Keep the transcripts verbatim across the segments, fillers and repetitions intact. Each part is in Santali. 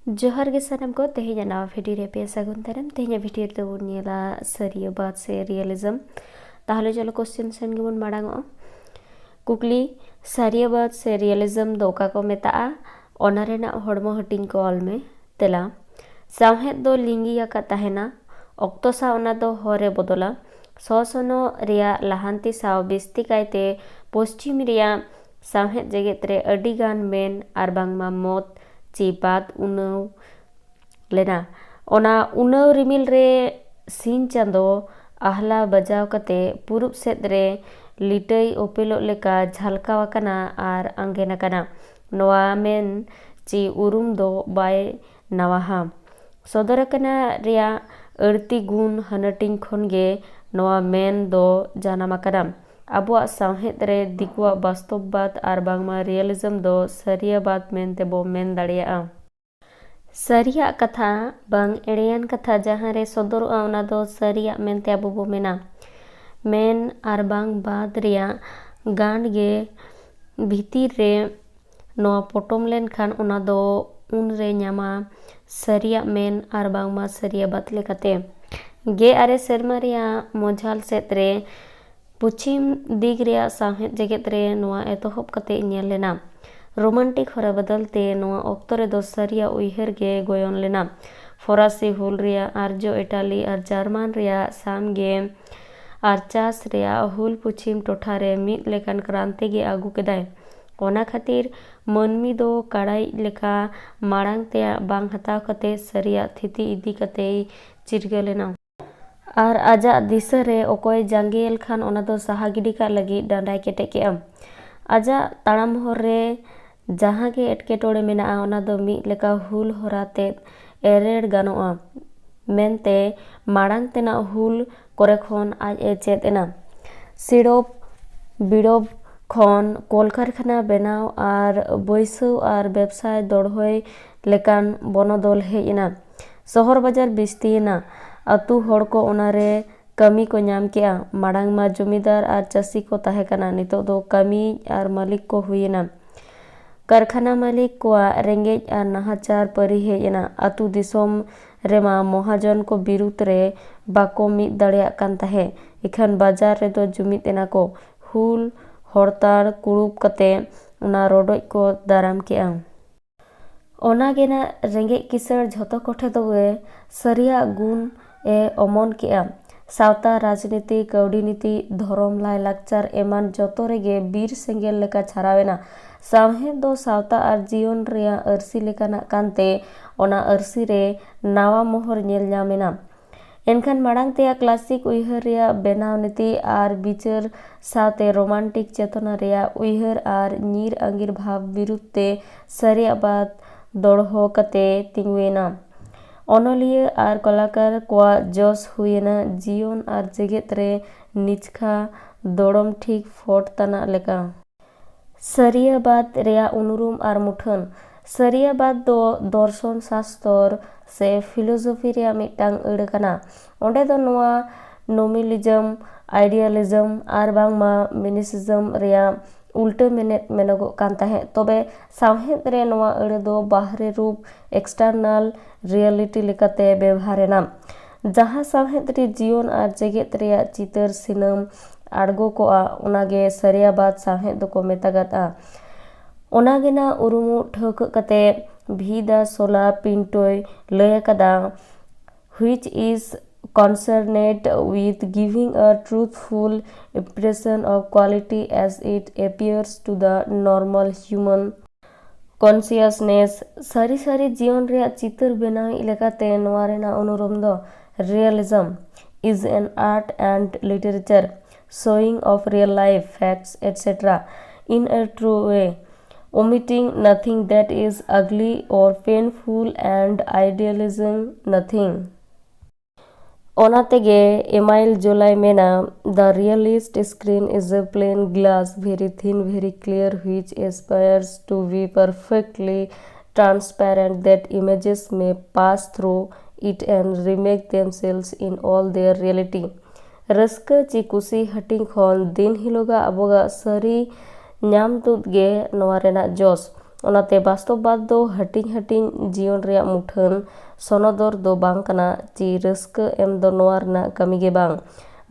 ᱡᱚᱦᱟᱨ ᱜᱮ ᱥᱟᱱᱟᱢ ᱠᱚ, ᱛᱮᱦᱮᱧᱟᱜ ᱱᱟᱣᱟ ᱵᱷᱤᱰᱤᱭᱳ ᱨᱮ ᱟᱯᱮ ᱥᱟᱹᱜᱩᱱ ᱫᱟᱨᱟᱢ᱾ ᱛᱮᱦᱮᱧᱟᱜ ᱵᱷᱤᱰᱤᱭᱳ ᱨᱮᱫᱚ ᱵᱚᱱ ᱧᱮᱞᱟ ᱥᱟᱹᱨᱤᱭᱟᱹᱵᱟᱫ ᱥᱮ ᱨᱤᱭᱮᱞᱤᱡᱚᱢ᱾ ᱛᱟᱦᱚᱞᱮ ᱪᱚᱞᱚ ᱠᱚᱥᱪᱮᱱ ᱥᱮᱱ ᱜᱮᱵᱚᱱ ᱢᱟᱲᱟᱝ ᱚᱜᱼᱟ᱾ ᱠᱩᱠᱞᱤ, ᱥᱟᱹᱨᱤᱭᱟᱹᱵᱟᱫ ᱥᱮ ᱨᱤᱭᱮᱞᱤᱡᱚᱢ ᱫᱚ ᱚᱠᱟ ᱠᱚ ᱢᱮᱛᱟᱜᱼᱟ? ᱚᱱᱟ ᱨᱮᱱᱟᱜ ᱦᱚᱲᱢᱚ ᱦᱟᱹᱴᱤᱧ ᱠᱚ ᱚᱞ ᱢᱮ᱾ ᱛᱮᱞᱟ, ᱥᱟᱶᱦᱮᱫ ᱫᱚ ᱞᱤᱸᱜᱤ ᱟᱠᱟᱫ ᱛᱟᱦᱮᱱᱟ, ᱚᱠᱛᱚ ᱥᱟᱶ ᱚᱱᱟ ᱫᱚ ᱦᱚᱨ ᱮ ᱵᱚᱫᱚᱞᱟ᱾ ᱥᱚᱥᱚᱱᱚᱜ ᱨᱮᱭᱟᱜ ᱞᱟᱦᱟᱱᱛᱤ ᱥᱟᱶ ᱵᱤᱥᱛᱤ ᱠᱟᱭᱛᱮ ᱯᱚᱥᱪᱤᱢ ᱨᱮᱭᱟᱜ ᱥᱟᱶᱦᱮᱫ ᱡᱮᱜᱮᱛ ᱨᱮ ᱟᱹᱰᱤ ᱜᱟᱱ ᱢᱮᱱ ᱟᱨ ᱵᱟᱝᱢᱟ ᱢᱚᱛ ᱪᱮ ᱵᱟᱫ ᱩᱱᱟᱹᱣ ᱞᱮᱱᱟ᱾ ᱚᱱᱟ ᱩᱱᱟᱹᱣ ᱨᱤᱢᱤᱞ ᱨᱮ ᱥᱤᱧ ᱪᱟᱸᱫᱚ ᱟᱦᱞᱟ ᱵᱟᱡᱟᱣ ᱠᱟᱛᱮ ᱯᱩᱨᱩᱵ ᱥᱮᱫ ᱨᱮ ᱞᱤᱴᱟᱹᱭ ᱚᱯᱮᱞᱚᱜ ᱞᱮᱠᱟ ᱡᱷᱟᱞᱠᱟᱣ ᱟᱠᱟᱱᱟ ᱟᱨ ᱟᱸᱜᱮᱱ ᱟᱠᱟᱱᱟ᱾ ᱱᱚᱣᱟ ᱢᱮᱱ ᱪᱮ ᱩᱨᱩᱢ ᱫᱚ ᱵᱟᱭ ᱱᱟᱣᱟᱦᱟ᱾ ᱥᱚᱫᱚᱨ ᱟᱠᱟᱱᱟ ᱨᱮᱭᱟᱜ ᱟᱹᱲᱛᱤ ᱜᱩᱱ ᱦᱟᱹᱱᱟᱹᱴᱤᱧ ᱠᱷᱚᱱ ᱜᱮ ᱱᱚᱣᱟ ᱢᱮᱱ ᱫᱚ ᱡᱟᱱᱟᱢ ᱟᱠᱟᱱᱟ᱾ ᱟᱵᱚᱣᱟᱜ ᱥᱟᱶᱦᱮᱫ ᱨᱮ ᱫᱤᱠᱩᱣᱟᱜ ᱵᱟᱥᱛᱚᱵᱵᱟᱫ ᱟᱨ ᱵᱟᱝᱢᱟ ᱨᱤᱭᱮᱞᱤᱡᱚᱢ ᱫᱚ ᱥᱟᱹᱨᱤᱭᱟᱹᱵᱟᱫ ᱢᱮᱱᱛᱮ ᱵᱚ ᱢᱮᱱ ᱫᱟᱲᱮᱭᱟᱜᱼᱟ᱾ ᱥᱟᱹᱨᱤᱭᱟᱜ ᱠᱟᱛᱷᱟ ᱵᱟᱝ ᱮᱲᱮᱭᱟᱱ ᱠᱟᱛᱷᱟ ᱡᱟᱦᱟᱸ ᱨᱮ ᱥᱚᱫᱚᱨᱚᱜᱼᱟ, ᱚᱱᱟ ᱫᱚ ᱥᱟᱹᱨᱤᱭᱟᱜ ᱢᱮᱱᱛᱮ ᱟᱵᱚ ᱵᱚ ᱢᱮᱱᱟ᱾ ᱢᱮᱱ ᱟᱨ ᱵᱟᱝ ᱵᱟᱫ ᱨᱮᱭᱟᱜ ᱜᱟᱱᱰ ᱜᱮ ᱵᱷᱤᱛᱤᱨ ᱨᱮ ᱱᱚᱣᱟ ᱯᱚᱴᱚᱢ ᱞᱮᱱᱠᱷᱟᱱ ᱚᱱᱟ ᱫᱚ ᱩᱱᱨᱮ ᱧᱟᱢᱟ ᱥᱟᱹᱨᱤᱭᱟᱜ ᱢᱮᱱ ᱟᱨ ᱵᱟᱝᱢᱟ ᱥᱟᱹᱨᱤᱭᱟᱜ ᱵᱟᱫ ᱞᱮᱠᱟᱛᱮ᱾ ᱜᱮ ᱟᱨᱮ ᱥᱮᱨᱢᱟ ᱨᱮᱭᱟᱜ ᱢᱚᱡᱷᱟᱞ ᱥᱮᱫ ᱨᱮ ᱯᱚᱪᱷᱤᱢ ᱫᱤᱠ ᱨᱮᱭᱟᱜ ᱥᱟᱶᱦᱮᱫ ᱡᱮᱜᱮᱛ ᱨᱮ ᱱᱚᱣᱟ ᱮᱛᱚᱦᱚᱵ ᱠᱟᱛᱮ ᱧᱮᱞ ᱞᱮᱱᱟ᱾ ᱨᱳᱢᱟᱱᱴᱤᱠ ᱦᱚᱨᱟ ᱵᱚᱫᱚᱞ ᱛᱮ ᱱᱚᱣᱟ ᱚᱠᱛᱚ ᱨᱮᱫᱚ ᱥᱟᱹᱨᱤᱭᱟᱜ ᱩᱭᱦᱟᱹᱨ ᱜᱮ ᱜᱚᱭᱚᱱ ᱞᱮᱱᱟ᱾ ᱯᱷᱚᱨᱟᱥᱤ ᱦᱩᱞ ᱨᱮᱭᱟᱜ ᱟᱨᱡᱚ ᱤᱴᱟᱞᱤ ᱟᱨ ᱡᱟᱨᱢᱟᱱ ᱨᱮᱭᱟᱜ ᱥᱟᱢᱜᱮ ᱟᱨ ᱪᱟᱥ ᱨᱮᱭᱟᱜ ᱦᱩᱞ ᱯᱚᱪᱷᱤᱢ ᱴᱚᱴᱷᱟ ᱨᱮ ᱢᱤᱫ ᱞᱮᱠᱟᱱ ᱠᱨᱟᱱᱛᱤ ᱜᱮ ᱟᱹᱜᱩ ᱠᱮᱫᱟᱭ᱾ ᱚᱱᱟ ᱠᱷᱟᱹᱛᱤᱨ ᱢᱟᱹᱱᱢᱤ ᱫᱚ ᱠᱟᱲᱟᱭᱤᱡ ᱞᱮᱠᱟ ᱢᱟᱲᱟᱝ ᱛᱮᱭᱟᱜ ᱵᱟᱝ ᱦᱟᱛᱟᱣ ᱠᱟᱛᱮ ᱥᱟᱹᱨᱤᱭᱟᱜ ᱛᱷᱤᱛᱤ ᱤᱫᱤ ᱠᱟᱛᱮᱭ ᱪᱤᱨᱜᱟᱹᱞ ᱮᱱᱟ᱾ ᱟᱨ ᱟᱡᱟᱜ ᱫᱤᱥᱟᱹ ᱨᱮ ᱚᱠᱚᱭ ᱡᱟᱸᱜᱮᱭᱮᱞ ᱠᱷᱟᱱ ᱚᱱᱟ ᱫᱚ ᱥᱟᱦᱟ ᱜᱤᱰᱤ ᱠᱟᱜ ᱞᱟᱹᱜᱤᱫ ᱰᱟᱸᱰᱟᱭ ᱠᱮᱴᱮᱡ ᱠᱮᱜᱼᱟ᱾ ᱟᱡᱟᱜ ᱛᱟᱲᱟᱢ ᱦᱚᱨ ᱨᱮ ᱡᱟᱦᱟᱸ ᱜᱮ ᱮᱴᱠᱮᱴᱚᱬᱮ ᱢᱮᱱᱟᱜᱼᱟ, ᱚᱱᱟ ᱫᱚ ᱢᱤᱫ ᱞᱮᱠᱟ ᱦᱩᱞ ᱦᱚᱨᱟ ᱛᱮ ᱮᱨᱮᱲ ᱜᱟᱱᱚᱜᱼᱟ ᱢᱮᱱᱛᱮ ᱢᱟᱲᱟᱝ ᱛᱮᱱᱟᱜ ᱦᱩᱞ ᱠᱚᱨᱮ ᱠᱷᱚᱱ ᱟᱡ ᱮ ᱪᱮᱫ ᱮᱱᱟ᱾ ᱥᱤᱲᱚᱯ ᱵᱤᱲᱚᱯ ᱠᱷᱚᱱ ᱠᱚᱞᱠᱟᱨᱠᱷᱟᱱᱟ ᱵᱮᱱᱟᱣ ᱟᱨ ᱵᱟᱹᱭᱥᱟᱹᱣ ᱟᱨ ᱵᱮᱵᱽᱥᱟᱭ ᱫᱚᱲᱦᱚᱭ ᱞᱮᱠᱟᱱ ᱵᱚᱱᱚᱫᱚᱞ ᱦᱮᱡ ᱮᱱᱟ᱾ ᱥᱚᱦᱚᱨ ᱵᱟᱡᱟᱨ ᱵᱤᱥᱛᱤᱭᱮᱱᱟ᱾ ᱟᱹᱛᱩ ᱦᱚᱲ ᱠᱚ ᱚᱱᱟᱨᱮ ᱠᱟᱹᱢᱤ ᱠᱚ ᱧᱟᱢ ᱠᱮᱜᱼᱟ᱾ ᱢᱟᱲᱟᱝ ᱢᱟ ᱡᱚᱢᱤᱫᱟᱨ ᱟᱨ ᱪᱟᱹᱥᱤ ᱠᱚ ᱛᱟᱦᱮᱸ ᱠᱟᱱᱟ, ᱱᱤᱛᱚᱜ ᱫᱚ ᱠᱟᱹᱢᱤᱭᱤᱡ ᱟᱨ ᱢᱟᱹᱞᱤᱠ ᱠᱚ ᱦᱩᱭᱮᱱᱟ᱾ ᱠᱟᱨᱠᱷᱟᱱᱟ ᱢᱟᱹᱞᱤᱠ ᱠᱚᱣᱟᱜ ᱨᱮᱸᱜᱮᱡ ᱟᱨ ᱱᱟᱦᱟᱪᱟᱨ ᱯᱟᱹᱨᱤ ᱦᱮᱡ ᱮᱱᱟ᱾ ᱟᱹᱛᱩ ᱫᱤᱥᱚᱢ ᱨᱮᱢᱟ ᱢᱚᱦᱟᱡᱚᱱ ᱠᱚ ᱵᱤᱨᱩᱫᱽ ᱨᱮ ᱵᱟᱠᱚ ᱢᱤᱫ ᱫᱟᱲᱮᱭᱟᱜ ᱠᱟᱱ ᱛᱟᱦᱮᱸ, ᱤᱠᱷᱟᱹᱱ ᱵᱟᱡᱟᱨ ᱨᱮᱫᱚ ᱡᱩᱢᱤᱫ ᱮᱱᱟ ᱠᱚ᱾ ᱦᱩᱞ ᱦᱚᱲᱛᱟᱲ ᱠᱩᱲᱩᱵ ᱠᱟᱛᱮ ᱚᱱᱟ ᱨᱚᱰᱚᱡ ᱠᱚ ᱫᱟᱨᱟᱢ ᱠᱮᱜᱼᱟ᱾ ᱚᱱᱟ ᱜᱮ ᱱᱟᱜ ᱨᱮᱸᱜᱮᱡ ᱠᱤᱥᱟᱹᱬ ᱡᱷᱚᱛᱚ ᱠᱚᱴᱷᱮ ᱫᱚ ᱜᱮ ᱥᱟᱹᱨᱤᱭᱟᱜ ᱜᱩᱱ ᱮ ᱚᱢᱚᱱ ᱠᱮᱜᱼᱟ᱾ ᱥᱟᱶᱛᱟ, ᱨᱟᱡᱽᱱᱤᱛᱤ, ᱠᱟᱹᱣᱰᱤ ᱱᱤᱛᱤ, ᱫᱷᱚᱨᱚᱢ, ᱞᱟᱭᱼᱞᱟᱠᱪᱟᱨ ᱮᱢᱟᱱ ᱡᱚᱛᱚ ᱨᱮᱜᱮ ᱵᱤᱨ ᱥᱮᱸᱜᱮᱞ ᱞᱮᱠᱟ ᱪᱷᱟᱨᱟᱣ ᱮᱱᱟ᱾ ᱥᱟᱶᱦᱮᱫ ᱫᱚ ᱥᱟᱶᱛᱟ ᱟᱨ ᱡᱤᱭᱚᱱ ᱨᱮᱭᱟᱜ ᱟᱹᱨᱥᱤ ᱞᱮᱠᱟᱱᱟᱜ ᱠᱟᱱᱛᱮ ᱚᱱᱟ ᱟᱹᱨᱥᱤ ᱨᱮ ᱱᱟᱣᱟ ᱢᱚᱦᱚᱨ ᱧᱮᱞ ᱧᱟᱢ ᱮᱱᱟ᱾ ᱮᱱᱠᱷᱟᱱ ᱢᱟᱲᱟᱝ ᱛᱮᱭᱟᱜ ᱠᱞᱟᱥᱤᱠ ᱩᱭᱦᱟᱹᱨ ᱨᱮᱭᱟᱜ ᱵᱮᱱᱟᱣ ᱱᱤᱛᱤ ᱟᱨ ᱵᱤᱪᱟᱹᱨ ᱥᱟᱶᱛᱮ ᱨᱳᱢᱟᱱᱴᱤᱠ ᱪᱮᱛᱚᱱᱟ ᱨᱮᱭᱟᱜ ᱩᱭᱦᱟᱹᱨ ᱟᱨ ᱧᱤᱨ ᱟᱸᱜᱤᱨ ᱵᱷᱟᱵᱽ ᱵᱤᱨᱩᱫᱽ ᱛᱮ ᱥᱟᱹᱨᱤᱭᱟᱜ ᱵᱟᱫ ᱫᱚᱲᱦᱚ ᱠᱟᱛᱮ ᱛᱤᱸᱜᱩᱭᱮᱱᱟ᱾ ᱚᱱᱚᱞᱤᱭᱟᱹ ᱟᱨ ᱠᱚᱞᱟᱠᱟᱨ ᱠᱚᱣᱟᱜ ᱡᱚᱥ ᱦᱩᱭᱮᱱᱟ ᱡᱤᱭᱚᱱ ᱟᱨ ᱡᱮᱜᱮᱛ ᱨᱮ ᱱᱤᱪᱷᱠᱟ ᱫᱚᱲᱚᱢ ᱴᱷᱤᱠ ᱯᱷᱚᱴ ᱛᱟᱱᱟᱜ ᱞᱮᱠᱟ᱾ ᱥᱟᱹᱨᱤᱭᱟᱹᱵᱟᱫ ᱨᱮᱭᱟᱜ ᱩᱱᱩᱨᱩᱢ ᱟᱨ ᱢᱩᱴᱷᱟᱹᱱ᱾ ᱥᱟᱹᱨᱤᱭᱟᱹᱵᱟᱫ ᱫᱚ ᱫᱚᱨᱥᱚᱱ ᱥᱟᱥᱛᱚᱨ ᱥᱮ ᱯᱷᱤᱞᱳᱡᱚᱯᱷᱤ ᱨᱮᱭᱟᱜ ᱢᱤᱫᱴᱟᱝ ᱟᱹᱲᱟᱹ ᱠᱟᱱᱟ᱾ ᱚᱸᱰᱮ ᱫᱚ ᱱᱚᱣᱟ ᱱᱚᱢᱤᱞᱤᱡᱚᱢ, ᱟᱭᱰᱤᱭᱟᱞᱤᱡᱚᱢ ᱟᱨ ᱵᱟᱝᱢᱟ ᱢᱤᱱᱤᱥᱤᱡᱚᱢ ᱨᱮᱭᱟᱜ ᱩᱞᱴᱟᱹ ᱢᱮᱱᱮᱫ ᱢᱮᱱᱚᱜᱚᱜ ᱠᱟᱱ ᱛᱟᱦᱮᱸᱫ᱾ ᱛᱚᱵᱮ ᱥᱟᱶᱦᱮᱫ ᱨᱮ ᱱᱚᱣᱟ ᱟᱹᱲᱟᱹ ᱫᱚ ᱵᱟᱦᱨᱮ ᱨᱩᱯ, external reality, ᱞᱮᱠᱟᱛᱮ ᱵᱮᱣᱦᱟᱨ ᱮᱱᱟ᱾ ᱡᱟᱦᱟᱸ ᱥᱟᱶᱦᱮᱫ ᱨᱮ ᱡᱤᱭᱚᱱ ᱟᱨ ᱡᱮᱜᱮᱛ ᱨᱮᱭᱟᱜ ᱪᱤᱛᱟᱹᱨ ᱥᱤᱱᱟᱹᱢ ᱟᱬᱜᱚ ᱠᱚᱜᱼᱟ, ᱚᱱᱟᱜᱮ ᱥᱟᱹᱨᱤᱭᱟᱵᱟᱫ ᱥᱟᱶᱦᱮᱫ ᱫᱚᱠᱚ ᱢᱮᱛᱟᱜᱟᱫᱼᱟ᱾ ᱚᱱᱟᱜᱮ ᱱᱟ ᱩᱨᱩᱢᱩᱜ ᱴᱷᱟᱹᱣᱠᱟᱹ ᱠᱟᱛᱮ ᱵᱷᱤᱫᱟ ᱥᱳᱞᱟ ᱯᱤᱱᱴᱳᱭ ᱞᱟᱹᱭ ᱟᱠᱟᱫᱟ, which is concerned with giving a truthful impression of quality as it appears to the normal human consciousness᱾ ᱥᱟᱹᱨᱤ ᱥᱟᱹᱨᱤ ᱡᱤᱭᱚᱱ ᱨᱮᱭᱟᱜ ᱪᱤᱛᱟᱹᱨ ᱵᱮᱱᱟᱣᱤᱡ ᱞᱮᱠᱟᱛᱮ ᱱᱚᱣᱟ ᱨᱮᱱᱟᱜ ᱩᱱᱩᱨᱩᱢ ᱫᱚ, realism is an art and literature showing of real life facts, et cetera, in a true way, omitting nothing that is ugly or painful and idealizing nothing. ᱚᱱᱟ ᱛᱮᱜᱮ ᱮᱢᱟᱭᱤᱞ ᱡᱳᱞᱟᱭ ᱢᱮᱱᱟ, "The realist screen is a plain glass, very thin, very clear, which aspires to be perfectly transparent, that images may pass through it and remake themselves in all their reality." ᱨᱟᱹᱥᱠᱟᱹ ᱪᱮ ᱠᱩᱥᱤ ᱦᱟᱹᱴᱤᱧ ᱠᱷᱚᱱ ᱫᱤᱱ ᱦᱤᱞᱳᱜᱟᱜ ᱟᱵᱚᱣᱟᱜ ᱥᱟᱹᱨᱤ ᱧᱟᱢ ᱛᱩᱫ ᱜᱮ ᱱᱚᱣᱟ ᱨᱮᱱᱟᱜ ᱡᱚᱥ᱾ ᱚᱱᱟᱛᱮ ᱵᱟᱥᱛᱚᱵᱵᱟᱫᱽ ᱫᱚ ᱦᱟᱹᱴᱤᱧ ᱦᱟᱹᱴᱤᱧ ᱡᱤᱭᱚᱱ ᱨᱮᱭᱟᱜ ᱢᱩᱴᱷᱟᱹᱱ ᱥᱚᱱᱚᱫᱚᱨ ᱫᱚ ᱵᱟᱝ ᱠᱟᱱᱟ, ᱪᱤ ᱨᱟᱹᱥᱠᱟᱹ ᱮᱢ ᱫᱚ ᱱᱚᱣᱟ ᱨᱮᱱᱟᱜ ᱠᱟᱹᱢᱤ ᱜᱮ ᱵᱟᱝ᱾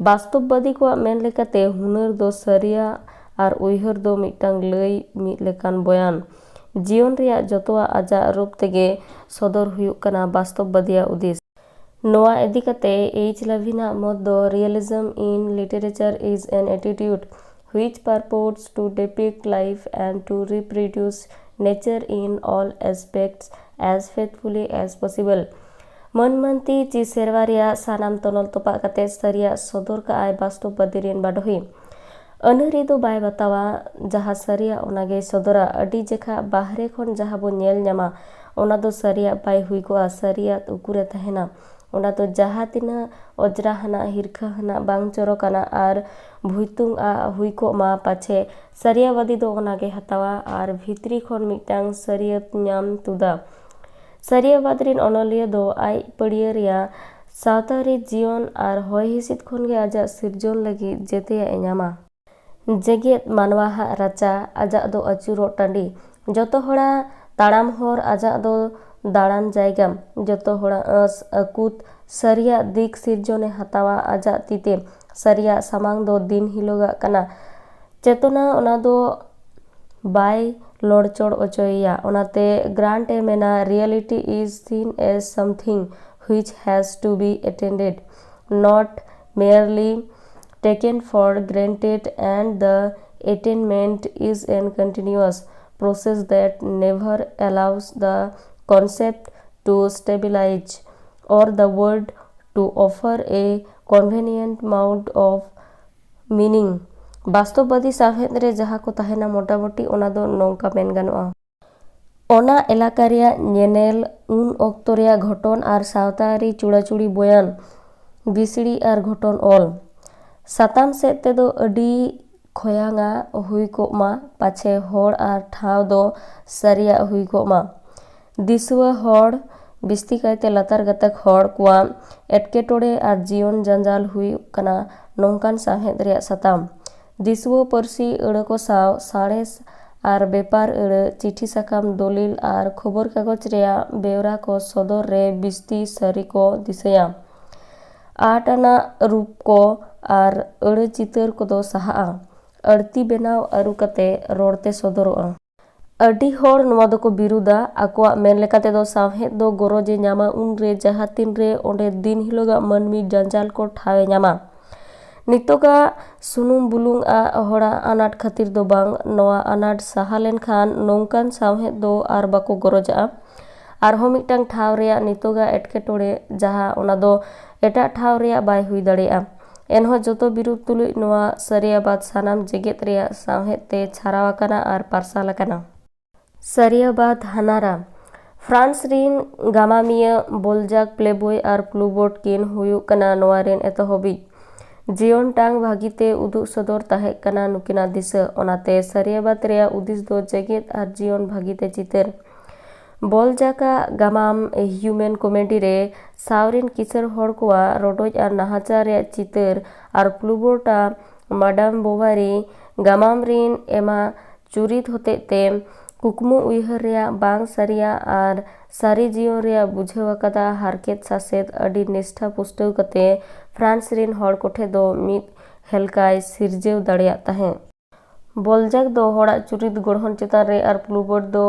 ᱵᱟᱥᱛᱚᱵᱵᱟᱫᱤ ᱠᱚᱣᱟᱜ ᱢᱮᱱ ᱞᱮᱠᱟᱛᱮ ᱦᱩᱱᱟᱹᱨ ᱫᱚ ᱥᱟᱹᱨᱤᱭᱟᱜ ᱟᱨ ᱩᱭᱦᱟᱹᱨ ᱫᱚ ᱢᱤᱫᱴᱟᱝ ᱞᱟᱹᱭ ᱢᱤᱫ ᱞᱮᱠᱟᱱ ᱵᱚᱭᱟᱱ᱾ ᱡᱤᱭᱚᱱ ᱨᱮᱭᱟᱜ ᱡᱚᱛᱚᱣᱟᱜ ᱟᱡᱟᱜ ᱨᱩᱯ ᱛᱮᱜᱮ ᱥᱚᱫᱚᱨ ᱦᱩᱭᱩᱜ ᱠᱟᱱᱟ ᱵᱟᱥᱛᱚᱵᱵᱟᱫᱤᱭᱟᱜ ᱩᱫᱤᱥ᱾ ᱱᱚᱣᱟ ᱤᱫᱤ ᱠᱟᱛᱮ ᱮᱭᱤᱪ ᱞᱟᱵᱷᱤᱱᱟᱜ ᱢᱚᱛ ᱫᱚ, "Realism in literature is an attitude which purports to depict life and to reproduce nature in all aspects as faithfully as possible." ᱢᱟᱹᱱ ᱢᱟᱹᱱᱛᱤ ᱪᱤ ᱥᱮᱨᱣᱟ ᱨᱮᱭᱟᱜ ᱥᱟᱱᱟᱢ ᱛᱚᱱᱚᱞ ᱛᱚᱯᱟᱜ ᱠᱟᱛᱮ ᱥᱟᱹᱨᱤᱭᱟᱜ ᱥᱚᱫᱚᱨ ᱠᱟᱜᱼᱟᱭ ᱵᱟᱥᱛᱚᱵᱵᱟᱫᱤ ᱨᱮᱱ ᱵᱟᱰᱚᱦᱤ᱾ ᱟᱹᱱᱟᱹᱨᱤ ᱫᱚ ᱵᱟᱭ ᱵᱟᱛᱟᱣᱟ, ᱡᱟᱦᱟᱸ ᱥᱟᱹᱨᱤᱭᱟᱜ ᱚᱱᱟᱜᱮᱭ ᱥᱚᱫᱚᱨᱟ᱾ ᱟᱹᱰᱤ ᱡᱮᱠᱷᱟ ᱵᱟᱦᱨᱮ ᱠᱷᱚᱱ ᱡᱟᱦᱟᱸ ᱵᱚᱱ ᱧᱮᱞ ᱧᱟᱢᱟ, ᱚᱱᱟ ᱫᱚ ᱥᱟᱹᱨᱤᱭᱟᱜ ᱵᱟᱭ ᱦᱩᱭ ᱠᱚᱜᱼᱟ᱾ ᱥᱟᱹᱨᱤᱭᱟᱜ ᱩᱠᱩᱨᱮ ᱛᱟᱦᱮᱱᱟ? ᱚᱱᱟ ᱫᱚ ᱡᱟᱦᱟᱸ ᱛᱤᱱᱟᱹᱜ ᱚᱡᱽᱨᱟ ᱦᱟᱱᱟᱜ, ᱦᱤᱨᱠᱷᱟᱹ ᱦᱟᱱᱟᱜ, ᱵᱟᱝ ᱪᱚᱨᱚᱠ ᱟᱱᱟᱜ ᱟᱨ ᱵᱷᱩᱭᱛᱩᱝ ᱟᱜ ᱦᱩᱭ ᱠᱚᱜ ᱢᱟ ᱯᱟᱪᱷᱮ, ᱥᱟᱹᱨᱤᱭᱟᱹᱵᱟᱫᱤ ᱫᱚ ᱚᱱᱟ ᱜᱮ ᱦᱟᱛᱟᱣᱟ ᱟᱨ ᱵᱷᱤᱛᱨᱤ ᱠᱷᱚᱱ ᱢᱤᱫᱴᱟᱝ ᱥᱟᱹᱨᱤᱭᱟᱹᱛ ᱧᱟᱢ ᱛᱩᱫᱟ᱾ ᱥᱟᱹᱨᱤᱭᱟᱹᱵᱟᱫ ᱨᱮᱱ ᱚᱱᱚᱞᱤᱭᱟᱹ ᱫᱚ ᱟᱡ ᱯᱟᱹᱲᱤᱭᱟᱹ ᱨᱮᱭᱟᱜ ᱥᱟᱶᱛᱟᱨᱤ ᱡᱤᱭᱚᱱ ᱟᱨ ᱦᱚᱭ ᱦᱤᱸᱥᱤᱫ ᱠᱷᱚᱱ ᱜᱮ ᱟᱡᱟᱜ ᱥᱤᱨᱡᱚᱱ ᱞᱟᱹᱜᱤᱫ ᱡᱮᱛᱮᱭᱟᱜ ᱮ ᱧᱟᱢᱟ᱾ ᱡᱮᱜᱮᱛ ᱢᱟᱱᱣᱟ ᱦᱟᱜ ᱨᱟᱪᱟ, ᱟᱡᱟᱜ ᱫᱚ ᱟᱹᱪᱩᱨᱚᱜ ᱴᱟᱺᱰᱤ, ᱡᱚᱛᱚ ᱦᱚᱲᱟᱜ ᱛᱟᱲᱟᱢ ᱦᱚᱨ, ᱟᱡᱟᱜ ᱫᱚ ᱫᱟᱬᱟᱱ ᱡᱟᱭᱜᱟ, ᱡᱚᱛᱚ ᱦᱚᱲᱟᱜ ᱟᱸᱥ ᱟᱹᱠᱩᱛ, ᱥᱟᱹᱨᱤᱭᱟᱜ ᱫᱤᱠ ᱥᱤᱨᱡᱚᱱᱮ ᱦᱟᱛᱟᱣᱟ ᱟᱡᱟᱜ ᱛᱤᱛᱮ᱾ ᱥᱟᱹᱨᱤᱭᱟᱜ ᱥᱟᱢᱟᱝ ᱫᱚ ᱫᱤᱱ ᱦᱤᱞᱳᱜᱟᱜ ᱠᱟᱱᱟ᱾ ᱪᱮᱛᱚᱱᱟ ᱚᱱᱟ ᱫᱚ ᱵᱟᱭ ᱞᱚᱲᱪᱚᱲ ᱚᱪᱚᱭᱮᱭᱟ᱾ ᱚᱱᱟᱛᱮ ᱜᱨᱟᱱᱴ ᱮ ᱢᱮᱱᱟ, "Reality is seen as something which has to be attained, not merely taken for granted, and the attainment is an continuous process that never allows the concept to stabilize or the word to offer a convenient amount of meaning." ᱵᱟᱥᱛᱚᱵᱵᱟᱫᱤ ᱥᱟᱶᱦᱮᱫ ᱨᱮ ᱡᱟᱦᱟᱸ ᱠᱚ ᱛᱟᱦᱮᱱᱟ, ᱢᱚᱴᱟᱢᱩᱴᱤ ᱚᱱᱟ ᱫᱚ ᱱᱚᱝᱠᱟ ᱢᱮᱱ ᱜᱟᱱᱚᱜᱼᱟ: ᱚᱱᱟ ᱮᱞᱟᱠᱟ ᱨᱮᱭᱟᱜ ᱧᱮᱱᱮᱞ, ᱩᱱ ᱚᱠᱛᱚ ᱨᱮᱭᱟᱜ ᱜᱷᱚᱴᱚᱱ ᱟᱨ ᱥᱟᱶᱛᱟ ᱟᱹᱨᱤ ᱪᱩᱲᱟᱪᱩᱲᱤ ᱵᱚᱭᱟᱱ, ᱵᱤᱥᱲᱤ ᱟᱨ ᱜᱷᱚᱴᱚᱱ ᱚᱞ᱾ ᱥᱟᱛᱟᱢ ᱥᱮᱫ ᱛᱮᱫᱚ ᱟᱹᱰᱤ ᱠᱷᱚᱭᱟᱝᱟ ᱦᱩᱭ ᱠᱚᱜ ᱢᱟ, ᱯᱟᱪᱷᱮ ᱦᱚᱲ ᱟᱨ ᱴᱷᱟᱶ ᱫᱚ ᱥᱟᱹᱨᱤᱭᱟᱜ ᱦᱩᱭ ᱠᱚᱜ ᱢᱟ᱾ ᱫᱤᱥᱩᱣᱟᱹ ᱦᱚᱲ, ᱵᱤᱥᱛᱤ ᱠᱟᱭᱛᱮ ᱞᱟᱛᱟᱨ ᱜᱟᱛᱟᱠ ᱦᱚᱲ ᱠᱚᱣᱟᱜ ᱮᱴᱠᱮᱴᱚᱬᱮ ᱟᱨ ᱡᱤᱭᱚᱱ ᱡᱟᱸᱡᱟᱞ ᱦᱩᱭᱩᱜ ᱠᱟᱱᱟ ᱱᱚᱝᱠᱟᱱ ᱥᱟᱶᱦᱮᱫ ᱨᱮᱭᱟᱜ ᱥᱟᱛᱟᱢ᱾ ᱫᱤᱥᱩᱣᱟᱹ ᱯᱟᱹᱨᱥᱤ ᱟᱹᱲᱟᱹ ᱠᱚ ᱥᱟᱶ ᱥᱟᱬᱮᱥ ᱟᱨ ᱵᱮᱯᱟᱨ ᱟᱹᱲᱟᱹ, ᱪᱤᱴᱷᱤ ᱥᱟᱠᱟᱢ, ᱫᱚᱞᱤᱞ ᱟᱨ ᱠᱷᱚᱵᱚᱨ ᱠᱟᱜᱚᱡᱽ ᱨᱮᱭᱟᱜ ᱵᱮᱣᱨᱟ ᱠᱚ ᱥᱚᱫᱚᱨ ᱨᱮ ᱵᱤᱥᱛᱤ ᱥᱟᱹᱨᱤ ᱠᱚ ᱫᱤᱥᱟᱹᱭᱟ᱾ ᱟᱨᱴ ᱟᱱᱟᱜ ᱨᱩᱯ ᱠᱚ ᱟᱨ ᱟᱹᱲᱟᱹ ᱪᱤᱛᱟᱹᱨ ᱠᱚᱫᱚ ᱥᱟᱦᱟᱜᱼᱟ᱾ ᱟᱹᱲᱛᱤ ᱵᱮᱱᱟᱣ ᱟᱹᱨᱩ ᱠᱟᱛᱮ ᱨᱚᱲ ᱛᱮ ᱥᱚᱫᱚᱨᱚᱜᱼᱟ᱾ ᱟᱹᱰᱤ ᱦᱚᱲ ᱱᱚᱣᱟ ᱫᱚᱠᱚ ᱵᱤᱨᱩᱫᱟ᱾ ᱟᱠᱚᱣᱟᱜ ᱢᱮᱱ ᱞᱮᱠᱟ ᱛᱮᱫᱚ ᱥᱟᱶᱦᱮᱫ ᱫᱚ ᱜᱚᱨᱚᱡᱽ ᱮ ᱧᱟᱢᱟ ᱩᱱᱨᱮ ᱡᱟᱦᱟᱸ ᱛᱤᱱ ᱨᱮ ᱚᱸᱰᱮ ᱫᱤᱱ ᱦᱤᱞᱳᱜᱟᱜ ᱢᱟᱹᱱᱢᱤ ᱡᱟᱸᱡᱟᱞ ᱠᱚ ᱴᱷᱟᱶ ᱮ ᱧᱟᱢᱟ᱾ ᱱᱤᱛᱚᱜᱟᱜ ᱥᱩᱱᱩᱢ ᱵᱩᱞᱩᱝ ᱟᱜ ᱦᱚᱲᱟᱜ ᱟᱱᱟᱴ ᱠᱷᱟᱹᱛᱤᱨ ᱫᱚ ᱵᱟᱝ, ᱱᱚᱣᱟ ᱟᱱᱟᱴ ᱥᱟᱦᱟ ᱞᱮᱱᱠᱷᱟᱱ ᱱᱚᱝᱠᱟᱱ ᱥᱟᱶᱦᱮᱫ ᱫᱚ ᱟᱨ ᱵᱟᱠᱚ ᱜᱚᱨᱚᱡᱟᱜᱼᱟ᱾ ᱟᱨᱦᱚᱸ ᱢᱤᱫᱴᱟᱝ ᱴᱷᱟᱶ ᱨᱮᱭᱟᱜ ᱱᱤᱛᱚᱜᱟᱜ ᱮᱴᱠᱮᱴᱚᱬᱮ, ᱡᱟᱦᱟᱸ ᱚᱱᱟ ᱫᱚ ᱮᱴᱟᱜ ᱴᱷᱟᱶ ᱨᱮᱭᱟᱜ ᱵᱟᱭ ᱦᱩᱭ ᱫᱟᱲᱮᱭᱟᱜᱼᱟ᱾ ᱮᱱᱦᱚᱸ ᱡᱚᱛᱚ ᱵᱤᱨᱩᱫᱷ ᱛᱩᱞᱩᱡ ᱱᱚᱣᱟ ᱥᱟᱹᱨᱤᱭᱟᱵᱟᱫ ᱥᱟᱱᱟᱢ ᱡᱮᱜᱮᱛ ᱨᱮᱭᱟᱜ ᱥᱟᱶᱦᱮᱫ ᱛᱮ ᱪᱷᱟᱨᱟᱣ ᱟᱠᱟᱱᱟ ᱟᱨ ᱯᱟᱨᱥᱟᱞ ᱟᱠᱟᱱᱟ᱾ ᱥᱟᱹᱨᱤᱭᱟᱵᱟᱫ ᱦᱟᱱᱟᱨᱟ᱾ ᱯᱷᱨᱟᱱᱥ ᱨᱤᱱ ᱜᱟᱢᱟᱢᱤᱭᱟᱹ ᱵᱚᱞᱡᱟᱠ, ᱯᱞᱮᱵᱚᱭ ᱟᱨ ᱠᱞᱩᱵᱚᱴ ᱠᱤᱱ ᱦᱩᱭᱩᱜ ᱠᱟᱱᱟ ᱱᱚᱣᱟ ᱨᱤᱱ ᱮᱛᱚᱦᱚᱵᱤᱡ᱾ ᱡᱤᱭᱚᱱ ᱴᱟᱝ ᱵᱷᱟᱹᱜᱤᱛᱮ ᱩᱫᱩᱜ ᱥᱚᱫᱚᱨ ᱛᱟᱦᱮᱸ ᱠᱟᱱᱟ ᱱᱩᱠᱤᱱᱟᱜ ᱫᱤᱥᱟᱹ, ᱚᱱᱟᱛᱮ ᱥᱟᱹᱨᱤᱭᱟᱵᱟᱫ ᱨᱮᱭᱟᱜ ᱩᱫᱤᱥ ᱫᱚ ᱡᱮᱜᱮᱛ ᱟᱨ ᱡᱤᱭᱚᱱ ᱵᱷᱟᱹᱜᱤᱛᱮ ᱪᱤᱛᱟᱹᱨ᱾ ᱵᱚᱞᱡᱟᱠᱟᱜ ᱜᱟᱢᱟᱢ ᱦᱤᱭᱩᱢᱮᱱ ᱠᱚᱢᱮᱰᱤ ᱨᱮ ᱥᱟᱶᱨᱤᱱ ᱠᱤᱥᱟᱹᱬ ᱦᱚᱲ ᱠᱚᱣᱟᱜ ᱨᱚᱰᱚᱡ ᱟᱨ ᱱᱟᱦᱟᱪᱟᱨ ᱨᱮᱭᱟᱜ ᱪᱤᱛᱟᱹᱨ ᱟᱨ ᱠᱞᱩᱵᱚᱴᱟ ᱢᱟᱰᱟᱢ ᱵᱳᱵᱷᱟᱨᱤ ᱜᱟᱢᱟᱢ ᱨᱤᱱ ᱮᱢᱟ ᱪᱩᱨᱤᱛ ᱦᱚᱛᱮᱡ ᱛᱮ ᱠᱩᱠᱢᱩ ᱩᱭᱦᱟᱹᱨ ᱨᱮᱭᱟᱜ ᱵᱟᱝ ᱥᱟᱹᱨᱤᱭᱟᱜ ᱟᱨ ᱥᱟᱹᱨᱤ ᱡᱤᱭᱚᱱ ᱨᱮᱭᱟᱜ ᱵᱩᱡᱷᱟᱹᱣ ᱟᱠᱟᱫᱟ ᱦᱟᱨᱠᱮᱛ ᱥᱟᱥᱮᱛ ᱟᱹᱰᱤ ᱱᱤᱥᱴᱷᱟ ᱯᱩᱥᱴᱟᱹᱣ ᱠᱟᱛᱮ ᱯᱷᱨᱟᱱᱥ ᱨᱤᱱ ᱦᱚᱲ ᱠᱚᱴᱷᱮᱱ ᱫᱚ ᱢᱤᱫ ᱦᱮᱞᱠᱟᱭ ᱥᱤᱨᱡᱟᱹᱣ ᱫᱟᱲᱮᱭᱟᱜ ᱛᱟᱦᱮᱸᱫ᱾ ᱵᱚᱞᱡᱟᱠ ᱫᱚ ᱦᱚᱲᱟᱜ ᱪᱩᱨᱤᱛ ᱜᱚᱲᱦᱚᱱ ᱪᱮᱛᱟᱱ ᱨᱮ ᱟᱨ ᱯᱞᱩᱵᱚᱴ ᱫᱚ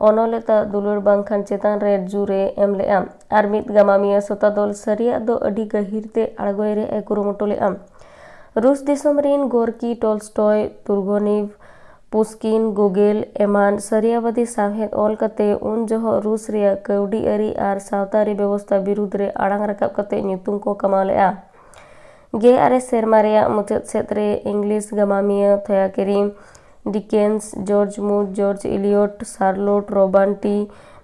ᱚᱱᱚᱞᱮᱛᱟ ᱫᱩᱞᱟᱹᱲ ᱵᱟᱝᱠᱷᱟᱱ ᱪᱮᱛᱟᱱ ᱨᱮ ᱡᱳᱨ ᱮ ᱮᱢ ᱞᱮᱫᱼᱟ ᱟᱨ ᱢᱤᱫ ᱜᱟᱢᱟᱢᱤᱭᱟᱹ ᱥᱚᱛᱟ ᱫᱚᱞ ᱥᱟᱹᱨᱤᱭᱟᱜ ᱫᱚ ᱟᱹᱰᱤ ᱜᱟᱹᱦᱤᱨ ᱛᱮ ᱟᱬᱜᱚᱭ ᱨᱮᱭᱟᱜ ᱮ ᱠᱩᱨᱩᱢᱩᱴᱩ ᱞᱮᱫᱼᱟ᱾ ᱨᱩᱥ ᱫᱤᱥᱚᱢ ᱨᱤᱱ ᱜᱚᱨᱠᱤ, ᱴᱚᱞᱥᱴᱚᱭ, ᱛᱩᱨᱜᱚᱱᱤᱵᱷ, ᱯᱩᱥᱠᱤᱱ, ᱜᱳᱜᱮᱞ ᱮᱢᱟᱱ ᱥᱟᱹᱨᱤᱭᱟᱵᱟᱫᱤ ᱥᱟᱶᱦᱮᱫ ᱚᱞ ᱠᱟᱛᱮ ᱩᱱ ᱡᱚᱦᱚᱜ ᱨᱩᱥ ᱨᱮᱭᱟᱜ ᱠᱟᱹᱣᱰᱤ ᱟᱹᱨᱤ ᱟᱨ ᱥᱟᱶᱛᱟ ᱟᱹᱨᱤ ᱵᱮᱵᱚᱥᱛᱟ ᱵᱤᱨᱩᱫᱷ ᱨᱮ ᱟᱲᱟᱝ ᱨᱟᱠᱟᱵ ᱠᱟᱛᱮ ᱧᱩᱛᱩᱢ ᱠᱚ ᱠᱟᱢᱟᱣ ᱞᱮᱫᱼᱟ᱾ ᱜᱮᱞ ᱟᱨᱮ ᱥᱮᱨᱢᱟ ᱨᱮᱭᱟᱜ ᱢᱩᱪᱟᱹᱫ ᱥᱮᱫ ᱨᱮ ᱤᱝᱞᱤᱥ ᱜᱟᱢᱟᱢᱤᱭᱟᱹ ᱛᱷᱚᱭᱟᱠᱮᱨᱤ ᱰᱤᱠᱮᱱᱥ, ᱡᱚᱨᱡᱽ ᱢᱩᱨ, ᱡᱚᱨᱡᱽ ᱤᱞᱤᱭᱚᱴ, ᱥᱟᱨᱞᱳᱴ, ᱨᱚᱵᱟᱱ ᱴᱤ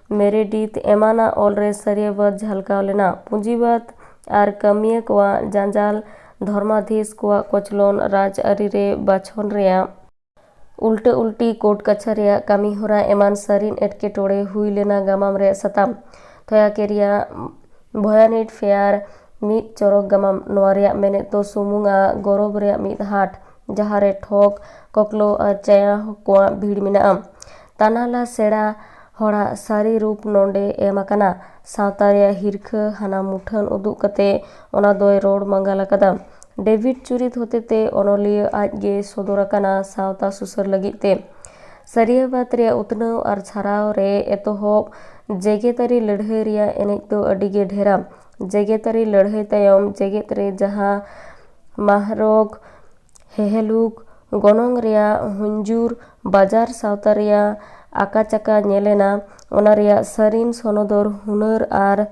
ᱢᱮᱨᱮᱰᱤᱛᱷ ᱮᱢᱟᱱᱟᱜ ᱚᱞ ᱨᱮ ᱥᱟᱹᱨᱤᱭᱟᱵᱟᱫ ᱡᱷᱟᱞᱠᱟᱣ ᱞᱮᱱᱟ᱾ ᱯᱩᱸᱡᱤᱵᱟᱫ ᱟᱨ ᱠᱟᱹᱢᱤᱭᱟᱹ ᱠᱚᱣᱟᱜ ᱡᱟᱸᱡᱟᱞ, ᱫᱷᱚᱨᱢᱟᱫᱷᱤᱥ ᱠᱚᱣᱟᱜ ᱠᱚᱪᱞᱚᱱ, ᱨᱟᱡᱽᱟᱹᱨᱤ ᱨᱮ ᱵᱟᱪᱷᱚᱱ ᱨᱮᱭᱟᱜ ᱩᱞᱴᱟᱹ ᱩᱞᱴᱤ, ᱠᱳᱨᱴ ᱠᱟᱪᱷᱟᱨᱤ ᱨᱮᱭᱟᱜ ᱠᱟᱹᱢᱤ ᱦᱚᱨᱟ ᱮᱢᱟᱱ ᱥᱟᱹᱨᱤᱱ ᱮᱴᱠᱮᱴᱚᱬᱮ ᱦᱩᱭ ᱞᱮᱱᱟ᱾ ᱜᱟᱢᱟᱢ ᱨᱮᱭᱟᱜ ᱥᱟᱛᱟᱢ ᱛᱷᱚᱭᱟᱠᱮᱨᱤᱭᱟᱜ ᱵᱷᱚᱭᱟᱱᱤᱴ ᱯᱷᱮᱭᱟᱨ ᱢᱤᱫ ᱪᱚᱨᱚᱠ ᱜᱟᱢᱟᱢ᱾ ᱱᱚᱣᱟ ᱨᱮᱭᱟᱜ ᱢᱮᱱᱮᱫ ᱫᱚ ᱥᱩᱢᱩᱝ ᱟᱜ ᱜᱚᱨᱚᱵ ᱨᱮᱭᱟᱜ ᱢᱤᱫ ᱦᱟᱴ, ᱡᱟᱦᱟᱸ ᱨᱮ ᱴᱷᱚᱠ, ᱠᱚᱠᱞᱚ ᱟᱨ ᱪᱟᱭᱟ ᱠᱚᱣᱟᱜ ᱵᱷᱤᱲ ᱢᱮᱱᱟᱜᱼᱟ᱾ ᱛᱟᱱᱟᱞᱟ ᱥᱮᱬᱟ ᱦᱚᱲᱟᱜ ᱥᱟᱹᱨᱤ ᱨᱩᱯ ᱱᱚᱰᱮ ᱮᱢ ᱟᱠᱟᱱᱟ᱾ ᱥᱟᱶᱛᱟ ᱨᱮᱭᱟᱜ ᱦᱤᱨᱠᱷᱟᱹ ᱦᱟᱱᱟ ᱢᱩᱴᱷᱟᱹᱱ ᱩᱫᱩᱜ ᱠᱟᱛᱮ ᱚᱱᱟ ᱫᱚᱭ ᱨᱚᱲ ᱢᱟᱸᱜᱟᱞ ᱟᱠᱟᱫᱟ᱾ ᱰᱮᱵᱷᱤᱰ ᱪᱩᱨᱤᱛ ᱦᱚᱛᱮᱛᱮ ᱚᱱᱚᱞᱤᱭᱟᱹ ᱟᱡ ᱜᱮ ᱥᱚᱫᱚᱨ ᱟᱠᱟᱱᱟ ᱥᱟᱶᱛᱟ ᱥᱩᱥᱟᱹᱨ ᱞᱟᱹᱜᱤᱫ ᱛᱮ᱾ ᱥᱟᱹᱨᱤᱭᱟᱹᱵᱟᱫᱽ ᱨᱮᱭᱟᱜ ᱩᱛᱱᱟᱹᱣ ᱟᱨ ᱪᱷᱟᱨᱟᱣ ᱨᱮ ᱮᱛᱚᱦᱚᱵ ᱡᱮᱜᱮᱛᱟᱹᱨᱤ ᱞᱟᱹᱲᱦᱟᱹᱭ ᱨᱮᱭᱟᱜ ᱮᱱᱮᱡ ᱫᱚ ᱟᱹᱰᱤ ᱜᱮ ᱰᱷᱮᱨᱟ᱾ ᱡᱮᱜᱮᱛᱟᱹᱨᱤ ᱞᱟᱹᱲᱦᱟᱹᱭ ᱛᱟᱭᱚᱢ ᱡᱮᱜᱮᱛ ᱨᱮ ᱡᱟᱦᱟᱸ ᱢᱟᱦᱨᱚᱜᱽ ᱦᱮᱦᱮᱞᱩᱜᱽ ᱜᱚᱱᱚᱝ ᱨᱮᱭᱟᱜ ᱦᱩᱧᱡᱩᱨ ᱵᱟᱡᱟᱨ ᱥᱟᱶᱛᱟ ᱨᱮᱭᱟᱜ ᱟᱠᱟᱪᱟᱠᱟ ᱧᱮᱞᱮᱱᱟ, ᱚᱱᱟ ᱨᱮᱭᱟᱜ ᱥᱟᱹᱨᱤᱱ ᱥᱚᱱᱚᱫᱚᱨ ᱦᱩᱱᱟᱹᱨ ᱟᱨ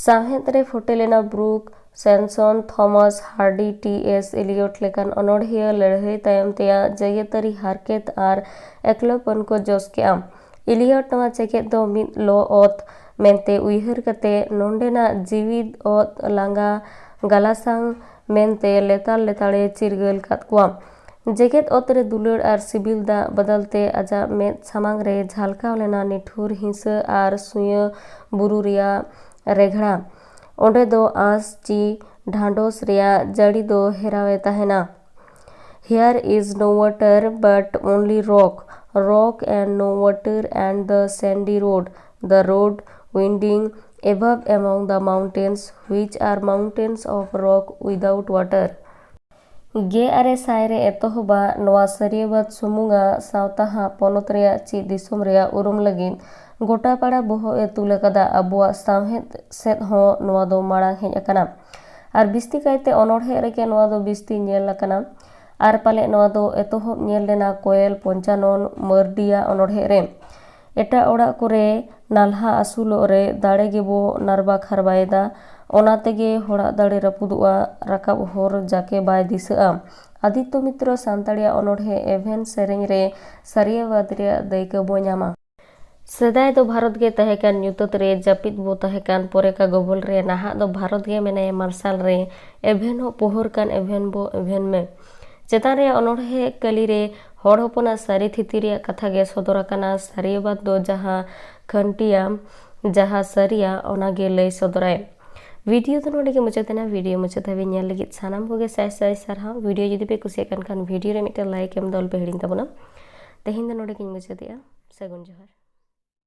ᱥᱟᱶᱦᱮᱫ ᱨᱮ ᱯᱷᱚᱴᱮᱞ ᱮᱱᱟ᱾ ᱵᱨᱩᱠ, ᱥᱮᱱᱥᱚᱱ, ᱛᱷᱚᱢᱟᱥ ᱦᱟᱨᱰᱤ, ᱴᱤ ᱮᱥ ᱮᱞᱤᱭᱚᱴ ᱞᱮᱠᱟᱱ ᱚᱱᱚᱬᱦᱤᱭᱟᱹ ᱞᱟᱹᱲᱦᱟᱹᱭ ᱛᱟᱭᱚᱢ ᱛᱮᱭᱟᱜ ᱡᱮᱜᱮᱛᱟᱹᱨᱤ ᱦᱟᱨᱠᱮᱛ ᱟᱨ ᱮᱠᱞᱚᱯᱚᱱ ᱠᱚ ᱡᱚᱥ ᱠᱮᱫᱼᱟ᱾ ᱤᱞᱤᱭᱚᱴ ᱱᱚᱣᱟ ᱪᱮᱠᱮᱫ ᱫᱚ ᱢᱤᱫ ᱞᱚ ᱚᱛ ᱢᱮᱱᱛᱮ ᱩᱭᱦᱟᱹᱨ ᱠᱟᱛᱮ ᱱᱚᱸᱰᱮᱱᱟᱜ ᱡᱤᱣᱤᱫ ᱚᱛ ᱞᱟᱸᱜᱟ ᱜᱟᱞᱟᱥᱟᱝ ᱢᱮᱱᱛᱮ ᱞᱮᱛᱟᱲ ᱞᱮᱛᱟᱲᱮ ᱪᱤᱨᱜᱟᱹᱞ ᱠᱟᱫ ᱠᱚᱣᱟ᱾ ᱡᱮᱜᱮᱛ ᱚᱛ ᱨᱮ ᱫᱩᱞᱟᱹᱲ ᱟᱨ ᱥᱤᱵᱤᱞ ᱫᱟᱜ ᱵᱟᱫᱟᱞ ᱛᱮ ᱟᱡᱟᱜ ᱢᱮᱫ ᱥᱟᱢᱟᱝ ᱨᱮ ᱡᱷᱟᱞᱠᱟᱣ ᱞᱮᱱᱟ ᱱᱤᱴᱷᱩᱨ ᱦᱤᱸᱥᱟᱹ ᱟᱨ ᱥᱩᱭᱟᱹ ᱵᱩᱨᱩ ᱨᱮᱭᱟᱜ ᱨᱮᱜᱷᱲᱟ᱾ ᱚᱸᱰᱮ ᱫᱚ ᱟᱸᱥ ᱪᱤ ᱰᱷᱟᱸᱰᱚᱥ ᱨᱮᱭᱟᱜ ᱡᱟᱹᱲᱤ ᱫᱚ ᱦᱮᱨᱟᱣᱮ ᱛᱟᱦᱮᱱᱟ᱾ Here is no water but only rock, rock and no water and the sandy road, the road winding above among the mountains, which are mountains of rock without water. ᱜᱮᱞ ᱟᱨᱮ ᱥᱟᱭ ᱨᱮ ᱮᱛᱚᱦᱚᱵᱟ ᱱᱚᱣᱟ ᱥᱟᱹᱨᱤᱭᱟᱹᱵᱟᱫᱽ ᱥᱩᱢᱩᱝᱟᱜ ᱥᱟᱶᱛᱟ ᱦᱟᱸᱜ ᱯᱚᱱᱚᱛ ᱨᱮᱭᱟᱜ ᱪᱮᱫ ᱫᱤᱥᱚᱢ ᱨᱮᱭᱟᱜ ᱩᱨᱩᱢ ᱞᱟᱹᱜᱤᱫ ᱜᱚᱴᱟ ᱯᱟᱲᱟ ᱵᱚᱦᱚᱜ ᱮ ᱛᱩᱞ ᱟᱠᱟᱫᱟ᱾ ᱟᱵᱚᱣᱟᱜ ᱥᱟᱶᱦᱮᱫ ᱥᱮᱫ ᱦᱚᱸ ᱱᱚᱣᱟ ᱫᱚ ᱢᱟᱲᱟᱝ ᱦᱮᱡ ᱟᱠᱟᱱᱟ᱾ ᱟᱨ ᱵᱤᱥᱛᱤ ᱠᱟᱭᱛᱮ ᱚᱱᱚᱬᱦᱮ ᱨᱮᱜᱮ ᱱᱚᱣᱟ ᱫᱚ ᱵᱤᱥᱛᱤ ᱧᱮᱞ ᱟᱠᱟᱱᱟ᱾ ᱟᱨ ᱯᱟᱞᱮ ᱱᱚᱣᱟ ᱫᱚ ᱮᱛᱚᱦᱚᱵ ᱧᱮᱞ ᱞᱮᱱᱟ ᱠᱚᱭᱮᱞ ᱯᱚᱧᱪᱟᱱᱚᱱ ᱢᱟᱹᱨᱰᱤᱭᱟᱜ ᱚᱱᱚᱬᱦᱮ ᱨᱮ᱾ ᱮᱴᱟᱜ ᱚᱲᱟᱜ ᱠᱚᱨᱮ ᱱᱟᱞᱦᱟ ᱟᱹᱥᱩᱞᱚᱜ ᱨᱮ ᱫᱟᱲᱮ ᱜᱮᱵᱚ ᱱᱟᱨᱵᱟ ᱠᱷᱟᱨᱵᱟᱭᱮᱫᱟ, ᱚᱱᱟ ᱛᱮᱜᱮ ᱦᱚᱲᱟᱜ ᱫᱟᱲᱮ ᱨᱟᱹᱯᱩᱫᱚᱜᱼᱟ, ᱨᱟᱠᱟᱵ ᱦᱚᱨ ᱡᱟᱠᱮ ᱵᱟᱭ ᱫᱤᱥᱟᱹᱜᱼᱟ᱾ ᱟᱫᱤᱛᱛᱚ ᱢᱤᱛᱨᱚ ᱥᱟᱱᱛᱟᱲᱤᱭᱟᱜ ᱚᱱᱚᱬᱦᱮ ᱮᱵᱷᱮᱱ ᱥᱮᱨᱮᱧ ᱨᱮ ᱥᱟᱹᱨᱤᱭᱟᱹᱵᱟᱫᱽ ᱨᱮᱭᱟᱜ ᱫᱟᱹᱭᱠᱟᱹ ᱵᱚ ᱧᱟᱢᱟ᱾ ᱥᱮᱫᱟᱭ ᱫᱚ ᱵᱷᱟᱨᱚᱛ ᱜᱮ ᱛᱟᱦᱮᱸ ᱠᱟᱱ ᱧᱩᱛᱟᱹᱛ ᱨᱮ ᱡᱟᱹᱯᱤᱫ ᱵᱚ ᱛᱟᱦᱮᱸ ᱠᱟᱱ ᱯᱚᱨᱮ ᱠᱟ ᱜᱚᱵᱚᱞ ᱨᱮ ᱱᱟᱦᱟᱜ ᱫᱚ ᱵᱷᱟᱨᱚᱛ ᱜᱮ ᱢᱮᱱᱟᱭᱟ ᱢᱟᱨᱥᱟᱞ ᱨᱮ ᱮᱵᱷᱮᱱ ᱦᱚᱸ ᱯᱳᱦᱚᱨ ᱠᱟᱱ ᱮᱵᱷᱮᱱ ᱵᱚ ᱮᱵᱷᱮᱱ ᱢᱮ᱾ ᱪᱮᱛᱟᱱ ᱨᱮᱭᱟᱜ ᱚᱱᱚᱬᱦᱮ ᱠᱟᱹᱞᱤ ᱨᱮ ᱦᱚᱲ ᱦᱚᱯᱚᱱᱟᱜ ᱥᱟᱹᱨᱤ ᱛᱷᱤᱛᱤ ᱨᱮᱭᱟᱜ ᱠᱟᱛᱷᱟ ᱜᱮ ᱥᱚᱫᱚᱨ ᱟᱠᱟᱱᱟ᱾ ᱥᱟᱹᱨᱤᱭᱟᱹᱵᱟᱫᱽ ᱫᱚ ᱡᱟᱦᱟᱸ ᱠᱷᱟᱹᱱᱴᱤᱭᱟ, ᱡᱟᱦᱟᱸ ᱥᱟᱹᱨᱤᱭᱟ, ᱚᱱᱟ ᱜᱮ ᱞᱟᱹᱭ ᱥᱚᱫᱚᱨᱟᱭ᱾ ᱵᱷᱤᱰᱤᱭᱳ ᱫᱚ ᱱᱚᱰᱮ ᱜᱮ ᱢᱩᱪᱟᱹᱫ ᱮᱱᱟ᱾ ᱵᱷᱤᱰᱤᱭᱳ ᱢᱩᱪᱟᱹᱫ ᱫᱷᱟᱹᱵᱤᱡ ᱧᱮᱞ ᱞᱟᱹᱜᱤᱫ ᱥᱟᱱᱟᱢ ᱠᱚᱜᱮ ᱥᱟᱭ ᱥᱟᱭ ᱥᱟᱨᱦᱟᱣ᱾ ᱵᱷᱤᱰᱤᱭᱳ ᱡᱩᱫᱤ ᱯᱮ ᱠᱩᱥᱤᱭᱟᱜ ᱠᱟᱱ ᱠᱷᱟᱱ ᱵᱷᱤᱰᱤᱭᱳ ᱨᱮ ᱢᱤᱫᱴᱮᱱ ᱞᱟᱭᱤᱠ ᱮᱢ ᱫᱚ ᱟᱞᱚᱯᱮ ᱦᱤᱲᱤᱧ ᱛᱟᱵᱚᱱᱟ᱾ ᱛᱮᱦᱮᱧ ᱫᱚ ᱱᱚᱰᱮ ᱜᱤᱧ ᱢᱩᱪᱟᱹᱫᱮᱜᱼᱟ᱾ ᱥᱟᱹᱜᱩᱱ ᱡᱚᱦᱟᱨ᱾